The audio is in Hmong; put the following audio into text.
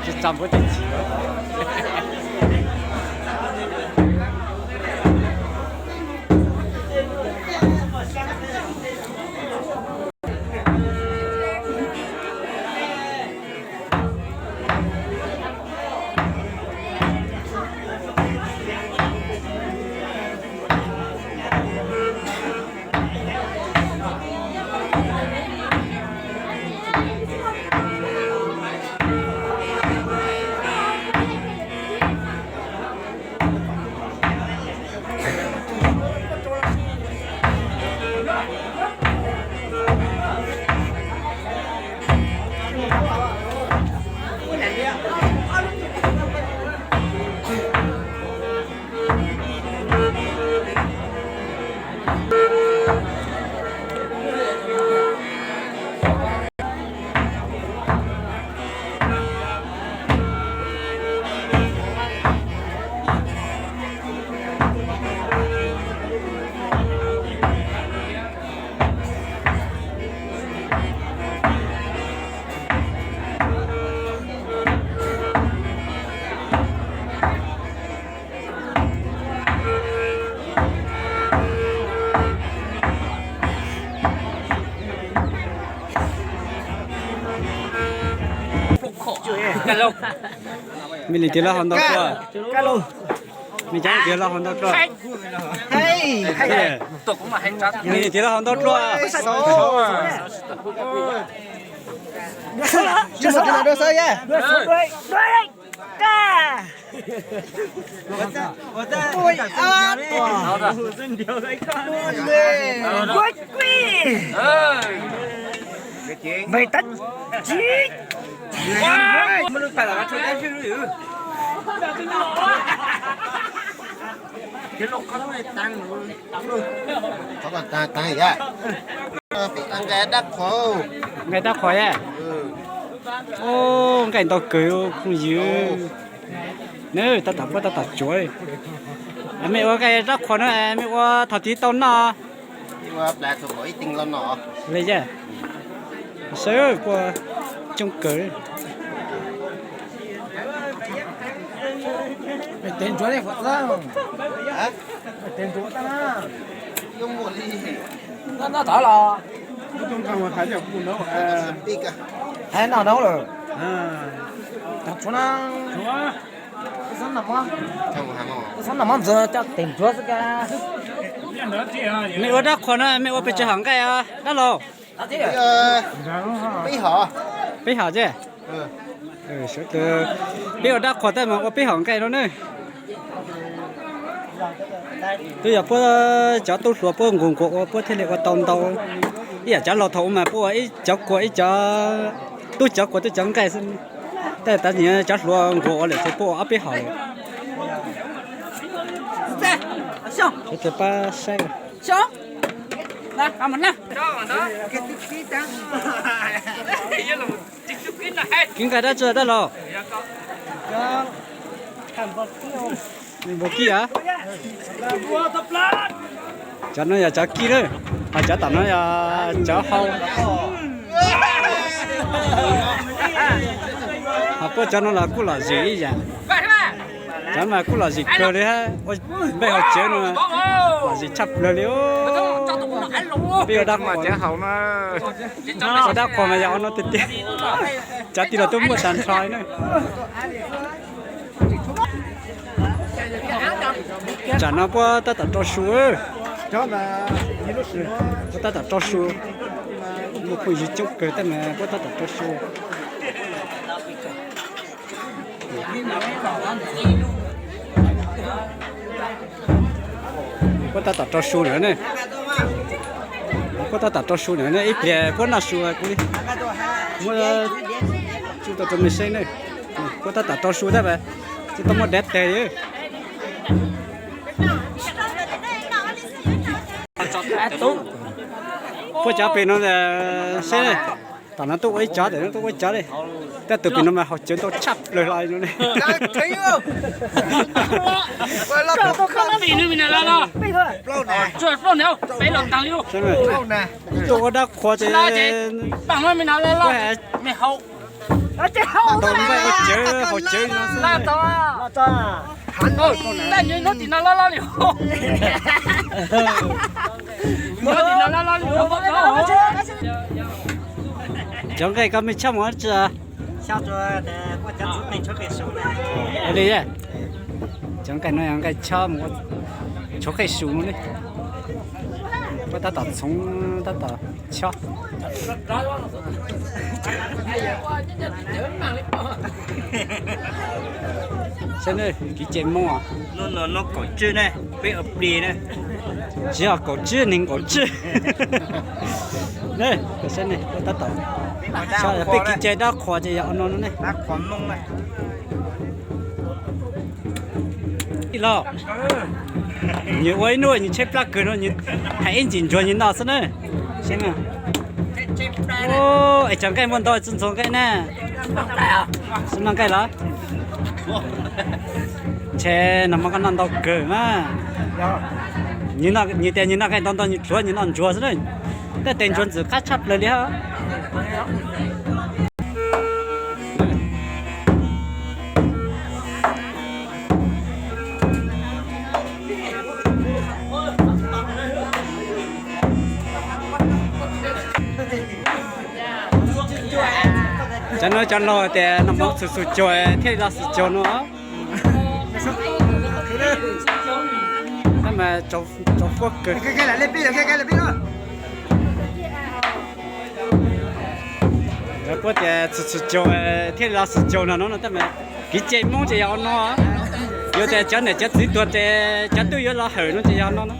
Tsis tau muab tsis tau. Me lis tias lawv hau ntau dua. Me cov tias lawv hau ntau dua. Me lis tias lawv hau ntau dua. Qhov ko taag taag yam. Nqaij dab qhuas, nqaij dab qhuas yam. Nqaij ntau kawg phooj ywg. Nws tab tom puab tab tom tsuav. Mej ua nqaij dab qhuas no mej ua thaum twg tau noj? Li yam, sawv puab coob kawg. Mej ua dab qhuas no mej ua pes tsawg hom nqaij dab laug? Peb hom. Peb ua dab qhuas tab mas ua peb hom nqaij no ne. Twb yog puab cov tub hluas puab nquas nquas ua puab thiaj li ua tau ntau. Ib yam cov laug thaum ub mas puab ua ib cov kua ib cov, tub cov kua tub cov nqaij xwb. Tab sis cov hluas nquas ua lawm ces puab ua ob peb hom lawm. Pab saib. Kib nqaij dab tsi dab laug? Npua kib a? Cov no yog cov kib na, ho cov tom no yog cov hau. Ho puab cov no los kuj lom zem ib yam. Cov mas kuj lom zem kawg li hab, npej hauv tsev no lom zem tshaj plawg li. Peb ua dab qhuas, ua dab qhuas mas yog ua no tiag tiag. Cov tij laug twb muaj tag nrho na. Tsam no puab tab tom rau su, puab tab tom rau su. Muaj phooj ywg coob kawg tab mas puab tab tom rau su. Puab tab tom rau su lawm ne. Puab tab tom rau su lawm ne, ib pliag puab noj su kuv li muab tsuj tau rau mej saib ne. Puab tab tom rau su tab mas tsis tau muaj dav teg li. Puab cov pem no saib, tom no tuaj ua ib cov, tom no tuaj ua ib cov li. Tab tus pem no mas haus cawv ntau tshaj plaws hlo no ne. Tuaj ua dab qhuas ces tau nqaij ua cawv haus cawv no xwb. Cov nqaij koj mej chob mus dab tsi? Li, cov nqaij no yog nqaij chob mus tshuav qej su no ne. Puab tab tom txhoov tab tom chob. Saib ne, kev cai Moob os. Tsis yog kaum tsib, nees nkaum tsib. Ne, saib ne, tab tom, peb kev cai dab qhuas ces yog no ne. Ib los, nws ua ib hnub nws tshaib plab kawg no, nws hais ib ntsis ntsuag nws noj xwb na. Es cov nqaij muaj ntau tsis ntxhua nqaij na. Xub noj nqaij los? Ntshe nag hmo koj noj ntau kawg mas. Nws tias nws noj nqaij ntau ntau nws rhuav nws noj ntsuag xwb na. Tej tes ntsuag ntxim qab tshaj plaws li hab. Cov no cov laug tias noj mov txhum txhum caug thiaj li los txhum caug no. Tab mas tsaus fuab kawg. Lawv puab tias txhum txhum caug thiaj li los txhum caug no no, tab mas kev cai Hmoob ces yog no. Yuav tias cov niam cov txiv tuag ces cov tub yuav los hawm no ces yog no no.